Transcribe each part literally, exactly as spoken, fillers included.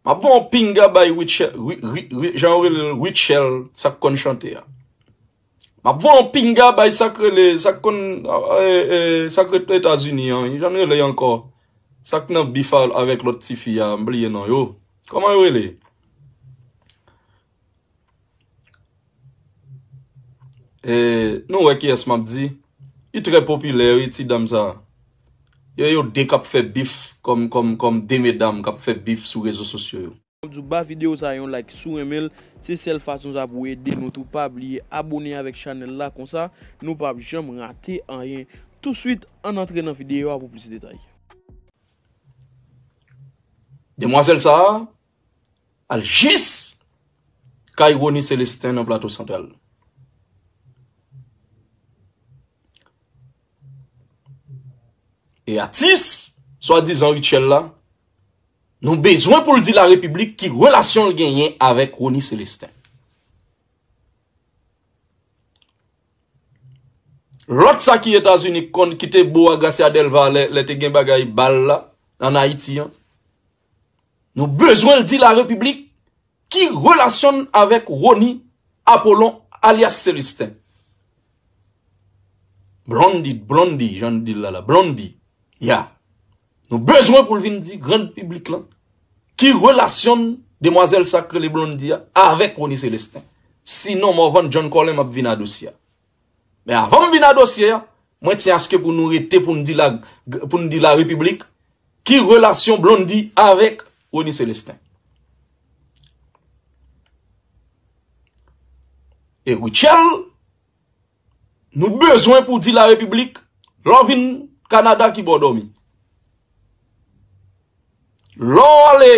M ap voye yon pinga bay Richel, Ri- Ri- Ri- jan yo rele l, Richel, sa k konn chante a. M ap voye yon pinga bay sa k rele, sa k konn, e, e, sa k rete Etazini an, jan yo rele ankò. Sa k nan bif a- avèk lòt tifi a, m bliye non yo. Kòman yo rele? E, nou wè kiyès m ap di. Li trè popilè, wi, ti dam sa. Yo, yo de k ap fè bif kòm, kòm, kòm de medam k ap fè bif sou rezo sosyo yo. M ap di w ba videyo sa yon like si w renmen l. Se sèl fason sa pou ede nou tou. Pa bliye abone avèk chanèl la, konsa nou p ap janm rate anyen. Touswit, ann antre nan videyo a pou plis detay. Demwazèl sa a al jis kay Rony Célestin nan Plato Santral. E atis, swadizan Richel la, nou bezwen pou l di larepiblik ki relasyon l genyen avèk Rony Célestin. Lòt sa ki Etazini konn ki te bo a Gracia Delva lè, lè te gen bagay bal la ann Ayiti an. Nou bezwen l di larepiblik ki relasyon n avèk Rony Apollon alyas Célestin. Blondy, Blondy, jan n di l la la, Blondy. Ya. Nou bezwen pou l vin di gran piblik lan ki relasyon demwazèl sa k rele Blondy a avèk Rony Célestin. Sinon, Morvan John Colem ap vin a dosye a. Men avan m vin a dosye a, mwen tyen aske pou nou rete pou n di la, pou n di larepiblik ki relasyon Blondy avèk Rony Célestin. E Rutshelle, nou bezwen pou di larepiblik, lè w vin Kanada ki bò w dòmi. Lè w ale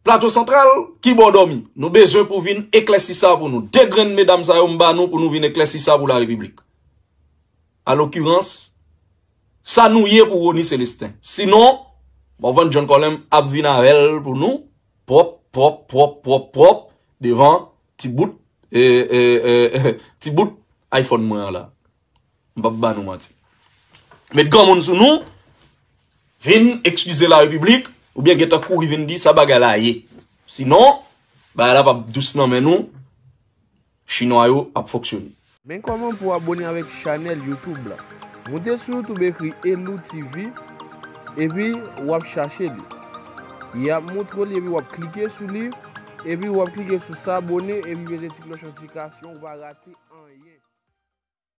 Plato Santral, ki bò w dòmi. Nou bezwen pou vin eklèsi sa pou nou. De grenn medam sa yo m ba nou pou nou vin eklèsi sa pou larepiblik. Alokirans, sa nou ye pou Rony Célestin. Sinon, Morvan John Colem ap vin avè l pou nou, pwòp, pwòp, pwòp, pwòp, pwòp, devan ti bout, e, e, e, ti bout iPhone mwen an la. M p ap ba nou manti. Met granmoun sou nou, vin eskize larepiblik, oubyen gentan kouri vin di sa bagay la ye. Sinon, bagay la p ap dous nan men nou, chinwa yo ap fonksyone. Men kòman pou w abone avèk chanèl YouTube la. Moute sou YouTube, ekri Elou T V, epi w ap chache li. Y ap montre w li, epi w ap klike sou li, epi w ap klike sou s'abonner, epi peze ti klòch notifikasyon, ou pa rate anyen.